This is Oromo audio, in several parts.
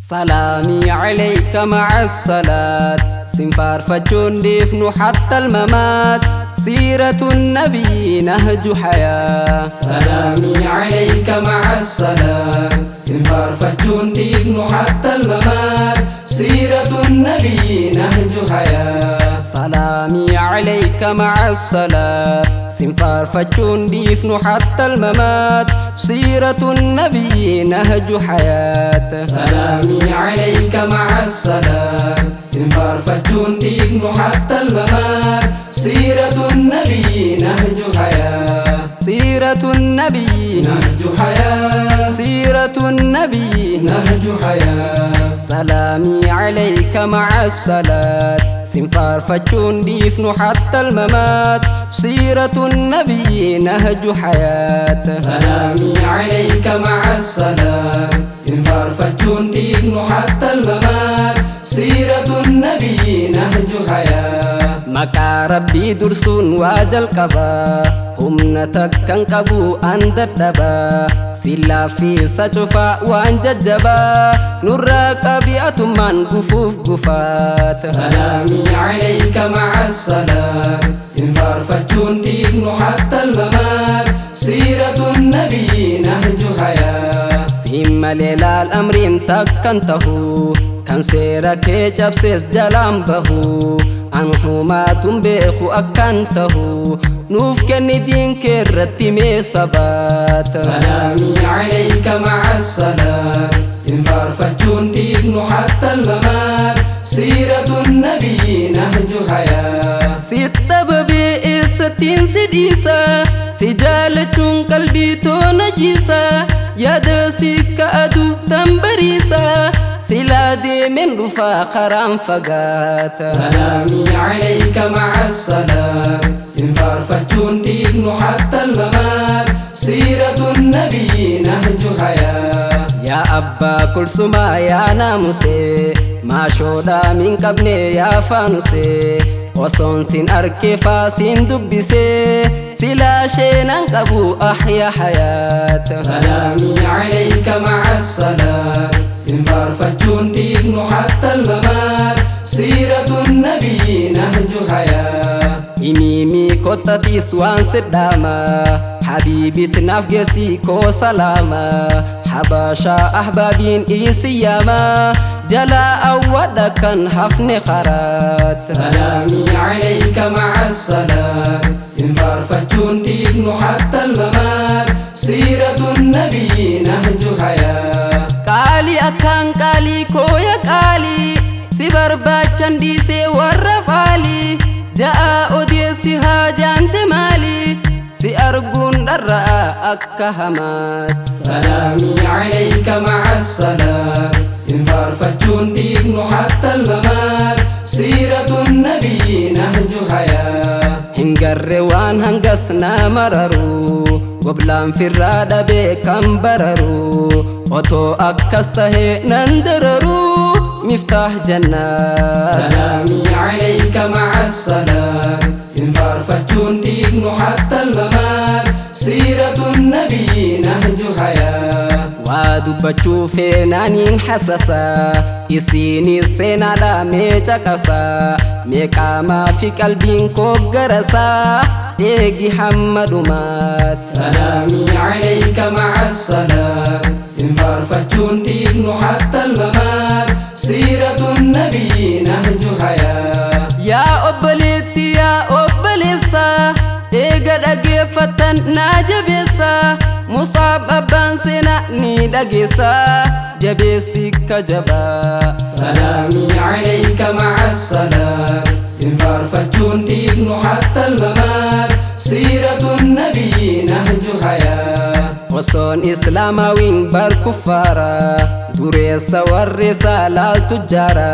سلامي عليك مع الصلاة، sin faarfachuun dhiifnu حتى الممات. سيرة النبي نهج حياة. سلامي عليك مع الصلاة، sin faarfachuun dhiifnu حتى الممات. سيرة النبي نهج حياة. سلامي عليك مع الصلاة، sin faarfachuun dhiifnu حتى الممات. سيرة النبي نهج حياة. سلامي عليك مع الصلاة، sin faarfachuun dhiifnu حتى الممات. سيرة النبي نهج حياة. سيرة النبي نهج حياة. سيرة النبي نهج حياة. سلامي عليك مع الصلاة، sin faarfachuun dhiifnu حتى الممات. سيرة النبي نهج حياة. سلامي عليك مع الصلاة، sin faarfachuun dhiifnu حتى الممات. سيرة النبي نهج حياة. Maqaa Rabbii dursuun waa jalqabaa, humna takkan qabu an dadhabaa. Sillaaffisa cufaa waan jajjabaa, nurraa qabi atummaan gufuuf gufaata. سلامي عليك مع الصلاة، sin faarfachuun dhiifnu حتى الممات. سيرة النبي نهج حياة. Siin malee laal amriin takkan tahu, kan seera kee cabsees jalaan bahu. An humaatun beeku akkan tahu, nuuf kenni diin kee irratti mee sabaata. سلامي عليك مع الصلاة، sin faarfachuun dhiifnu حتى الممات. سيرة النبي نهج حياة. Sitta babee eessattiin si dhiisa? Si jaalachuun qalbii toona jiisa, yaada si ka'adu tan bariisa. Silaa deemeen dhufaa karaan fagaata. سلامي عليك مع الصلاة، sin faarfachuun dhiifnu حتى الممات. سيرة النبي نهج حياة. Yaa abbaa kulsumaa, yaa naamusee, maashoodhaa min qabne yaa faanusee. Osoon sin arkee faasiin dubbisee, silaa sheenan qabu ahya hayaata. سلامي عليك مع الصلاة، sin faarfachuun dhiifnu حتى الممات. سيرة النبي نهج حياة. Himiimii kottatiis waan sidhaama, habiibit naaf geessii koo salaama. Habashaa ahbaabiin isiyaama, jalaa awwadha kan hafne karaat. سلامي عليك مع الصلاة، sin faarfachuun dhiifnu حتى الممات. سيرة النبي نهج حياة. Qaalii akkaan qaalii kooya qaalii, si barbaachan dhiisee warra faalii. Ja'a odeessi haajaante maalii? Si arguun dharra'a akka hamaat. سلامي عليك مع الصلاة، sin faarfachuun dhiifnu حتى الممات. سيرة النبي نهج حياة. Hin garre waan hangas nama raru, goblaan firraa dhabee kan bararu. Otoo akkas tahee nan dararu, miftaah jannaat. سلامي عليك مع الصلاة، sin faarfachuun dhiifnu حتى الممات. سيرة النبي نهج حياة. Waa dubbachuu feenaaniin hasasaa, isiinis seenaadha mee caqasaa. Mee qaamaa fi qalbiin koo garasaa, eegi hamma dhumaat. سلامي عليك مع الصلاة، sin faarfachuun dhiifnu حتى الممات. سيرة النبي نهج حياة. Yaa obboleetti, yaa obboleessaa, eega dhageeffattan naa jabeessaa. Musaab abbaan seenaa ni dhageessaa, jabeessi ka jabaa. سلامي عليك مع الصلاة، sin faarfachuun dhiifnu حتى الممات. سيرة النبي نهج حياة. Osoon islaamawiin bar kuffaara, dureessa warri isaa laal tujjaara.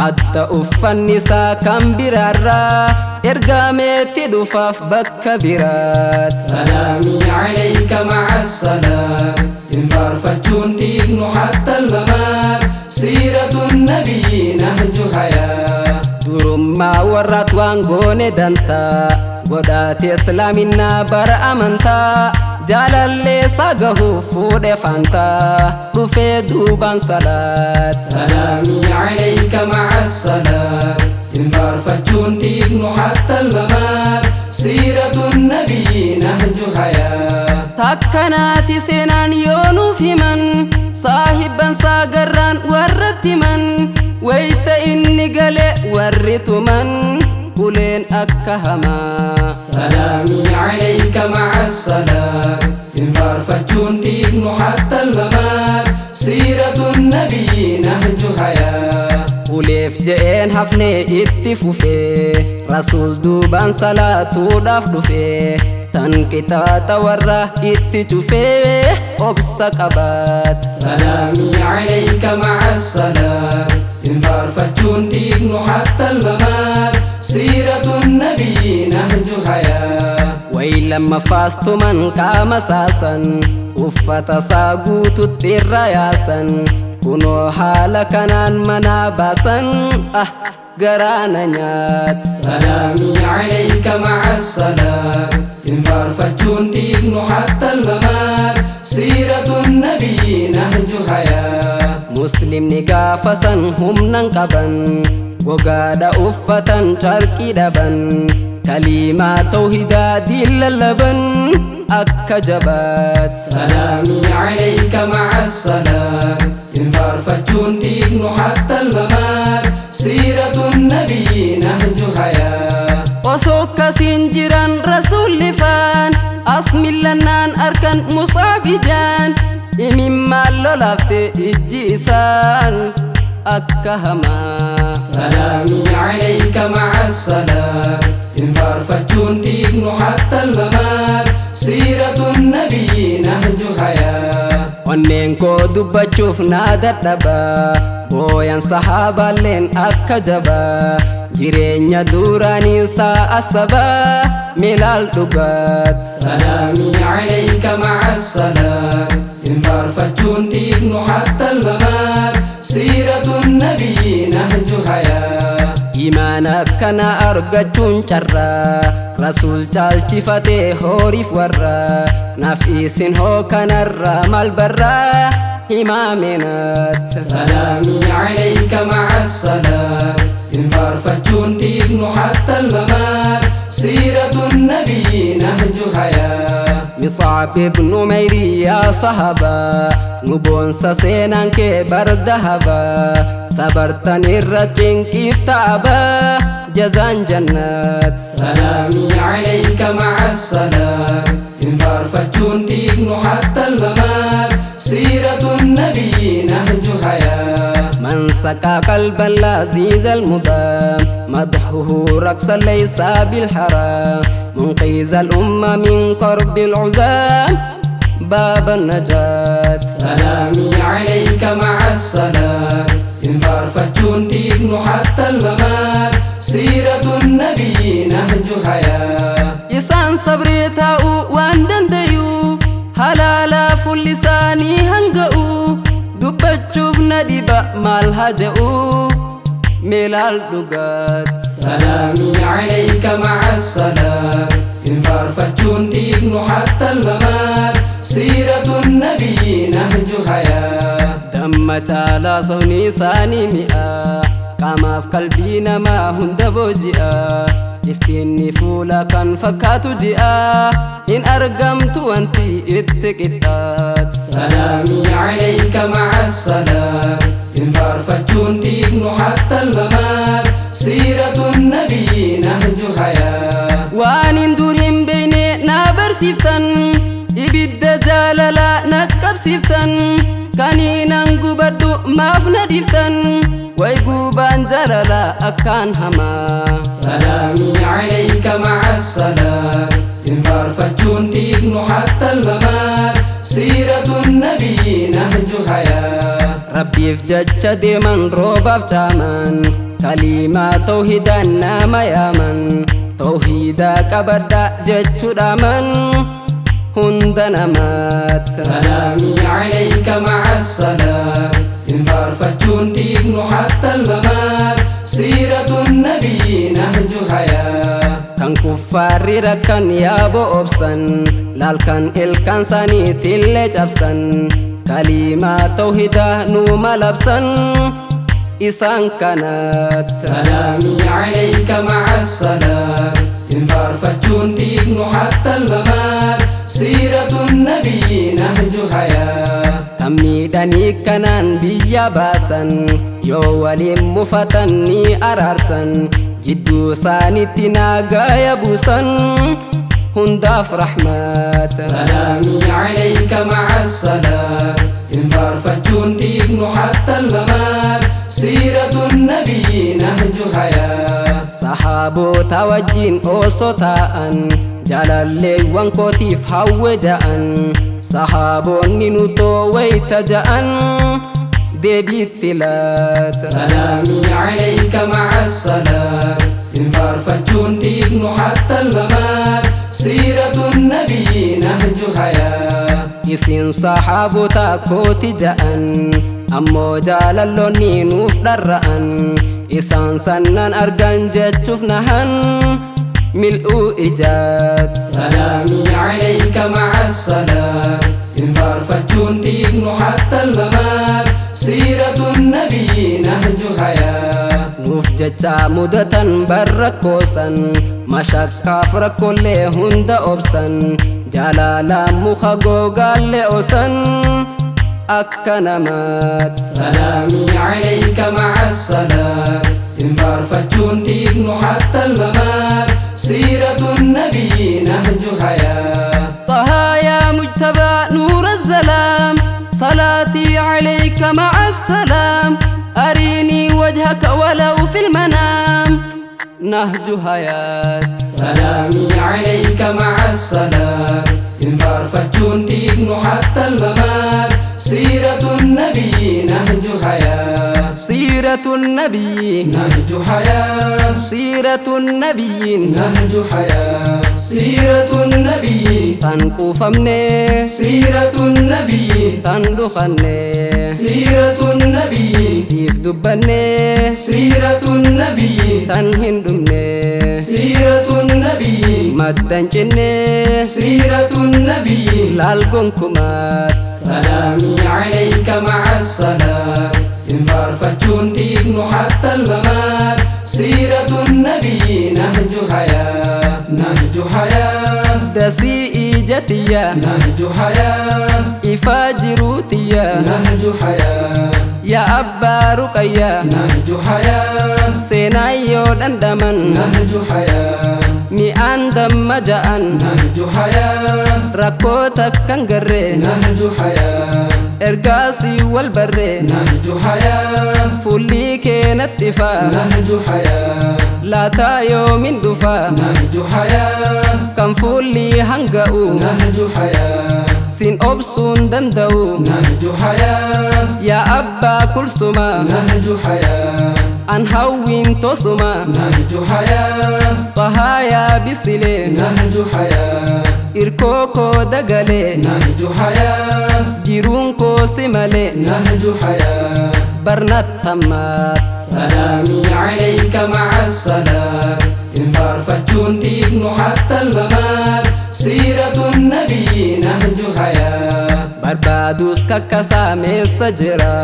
Adda uffanni isaa kan biraarraa, ergameetti dhufaaf bakka biraat. سلامي عليك مع الصلاة، sin faarfachuun dhiifnu حتى الممات. سيرة النبي نهج حياة. Durummaa warraat waan goone dantaa, godhaate islaaminaa bara amantaa. Jaalallee isaa gahuuf fuudhe faantaa dhufee duubaan salaat. سلامي عليك مع الصلاة سنفرفتشون ديفن حتى الممات سيرة النبي نهج حياة. Takkanaati seenaan yoo nuuf himan saahibban saagarraan warratti himan wayita inni gale warri tuman uleen akka hamaa. سلامي عليك مع الصلاة سنفرفتشون ديفن حتى الممات سيرة النبي نهج حياة. Uleef je'een hafnee itti fufee rasuul duubaan salaatuudhaaf dhufee tan qixaaxa warra itti cufee obsa qabaat. سلامي عليك مع الصلاة سنفرفتشون ديفن حتى الممات سيرة النبي نهج حياة. Wayi lammaffaas tuman qaama saasan uffata isaa guututti irra yaasan kunoo haala kanaan manaa baasan ah garaana nyaat. سلامي عليك مع الصلاة سنفرفتشون ديفن حتى الممات سيرة النبي نهج حياة. Muslimni gaafa san humnan qaban gogaadha uffatan carqii dhaban kaliimaa tawhidaa diin lallaban akka jabaat. سلامي عليك مع الصلاة سنفرفتشون ديفن حتى الممات سيرة النبي نهج حياة. Osoo akkasiin jiran rasuulli faan as millannaan arkan Mus'ab ijaan imimmaan lolaafte ijji isaan akka hamaa. سلامي عليك مع الصلاة سنفرفتشون ديفن حتى الممات سيرة النبي نهج حياة. Onneen koo dubbachuuf naa dadhaba booyan sahaabaalleen akka jabaa jireenya duraaniin sa'a sabaa milaal dhugaat. سلامي عليك مع الصلاة سنفرفتشون ديفن حتى الممات سيرة النبي نهج حياة. Imaana akkana argachuun carraa rasuul caalchifatee horiif warraa naaf isin hoo kanarraa maal barraa himaamenaat. سلامي عليك مع الصلاة سنفرفتشون ديفن حتى الممات سيرة النبي نهج حياة. Mus'ab ibn Umayri yaa sahaba nu boonsa seenaan kee bar dahaba sabartan irra cinqiif ta'aba jazaan jannat. سلامي عليك مع الصلاة سنفرفتشون ديفن حتى الممات سيرة النبي نهج حياة. من سقى قلبا لذيذ المدام مدحه رقصا ليس بالحرام منقذ الأمة من قرب العزام باب النجاة. سلامي عليك مع الصلاة سنفرفتشون ديفن حتى الممات سيرة النبي نهج حياة. Isaan sabree taa'uu waan danda'u halaalaa fuulli isaanii hanga'u dubbachuuf na dhiba maal haa je'u milaal dhugaat. سلامي عليك مع الصلاة سنفرفتشون ديفن حتى الممات سيرة النبي نهج حياة. Damma caalaa sabni isaanii mi'a qaamaaf qalbii namaa hunda booji'a iftiinni fuula kan fakkaatu ji'a hin argamtu wanti itti qixxaat. سلامي عليك مع الصلاة سنفرفتشون ديفن حتى الممات سيرة النبي نهج حياة. Waan hin dur hin beekne na barsiiftan ibidda jaalalaa na qabsiiftan kaniinan gubadhu maaf na dhiiftan way gubaan jaalalaa akkaan hamaa. سلامي عليك مع الصلاة سنفرفتشون ديفن حتى الممات سيرة النبي نهج حياة. Rabbiif jecha deeman roobaaf caaman kaliimaa tawhidaan nama yaaman tawhiidaa qabadha jechuudhaaman hunda namaat. سلامي عليك مع الصلاة سنفرفتشون ديفن حتى الممات سيرة النبي نهج حياة. Kan kuffa Kuffaarri rakkan yaaboo obsan laalkan ilkaan saniitillee cabsan kaliimaa tawhidaa nuuma labsan isaan kanaat. سلامي عليك مع الصلاة سنفرفتشون ديفن حتى الممات سيرة النبي نهج حياة. Kan miidhanii kanaan biyya baasan yoo waliin mufatan ni araarsan jidduu isaanitti nagaa buusan hundaaf rahmata. سلامي عليك مع الصلاة سنفرفتشون ديفن حتى الممات سيرة النبي نهج حياة. Sahaabota wajjin osoo taa'an jaalalleewwan kootiif hawwe ja'an sahaabonni nutoo wayta ja'an deebiitti laata. سلامي عليك مع الصلاة سنفرفتشون ديفن حتى الممات سيرة النبي نهج حياة. Isin sahaabota kooti ja'an ammoo jaalalloonni nuuf dharra'an isaan sannan argan jechuuf nahan mil'uu ijaat. سلامي عليك مع الصلاة سنفرفتشون ديفن حتى الممات سيرة النبي نهج حياة. Nuuf jecha mudatan barrakkoosan mashakkaaf rakkoolee hunda obsan jaalala muka gogaallee osan akka namaat. سلامي عليك مع الصلاة سنفرفتشون ديفن حتى الممات سيرة النبي نهج حياة. طه يا مجتبى نور الظلام صلاتي عليك مع السلام أريني وجهك ولو في المنام نهج حياة. سلامي عليك مع الصلاة سنفرفتشون ديفن حتى الممات سيرة النبي نهج حياة. سيرة النبي نهج حياة. سيرة النبي نهج حياة. سيرة النبي tan quufamne سيرة النبي tan dhufanne سيرة النبي siif dubbanne سيرة النبي tan hin dhumne سيرة النبي maddan cinne سيرة النبي laal gonkumaat. سلامي عليك مع الصلاة سنفرفتشون ديفن حتى الممات سيرة النبي نهج حياة. نهج حياة. Dasii ijatiyya نهج حياة. ifaa jiruutiyya نهج حياة. yaa abbaa ruqayya نهج حياة. seenaa yoo dhandhaman نهج حياة. mi'aan damma ja'an نهج حياة. rakkoo takkan garree نهج حياة. ergaasii wal barree نهج حياة. fuulli keenatti ifaa نهج حياة. laataa yoomin dhufaa نهج حياة. kan fuulli hanga'u نهج حياة. sin obsuun danda'u نهج حياة. yaa abbaa kulsumaa نهج حياة. an hawwiin tosumaa نهج حياة. xahaa yaa bisilee نهج حياة. irkoo koo dagalee نهج حياة. jiruun koo si malee نهج حياة. barnattammaat. سلامي عليك مع الصلاة سنفرفتشون ديفن حتى الممات سيرة النبي نهج حياة. Barbaadus kakkasaa meessa jira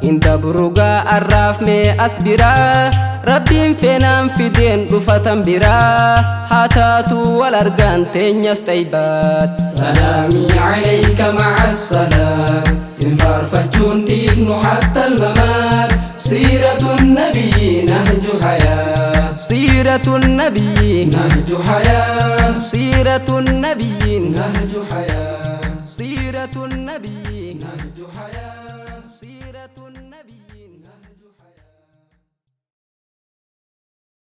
hin dabrugaa arraaf mee as biraa rabbiin feenaan fideen dhufatan biraa haa taatu wal argaan teenyas taybaat. سلامي عليك مع الصلاة سنفرفتشون ديفن حتى الممات سيرة النبي نهج حياة. سيرة النبي نهج حياة. سيرة النبي نهج حياة. سيرة النبي نهج حياة.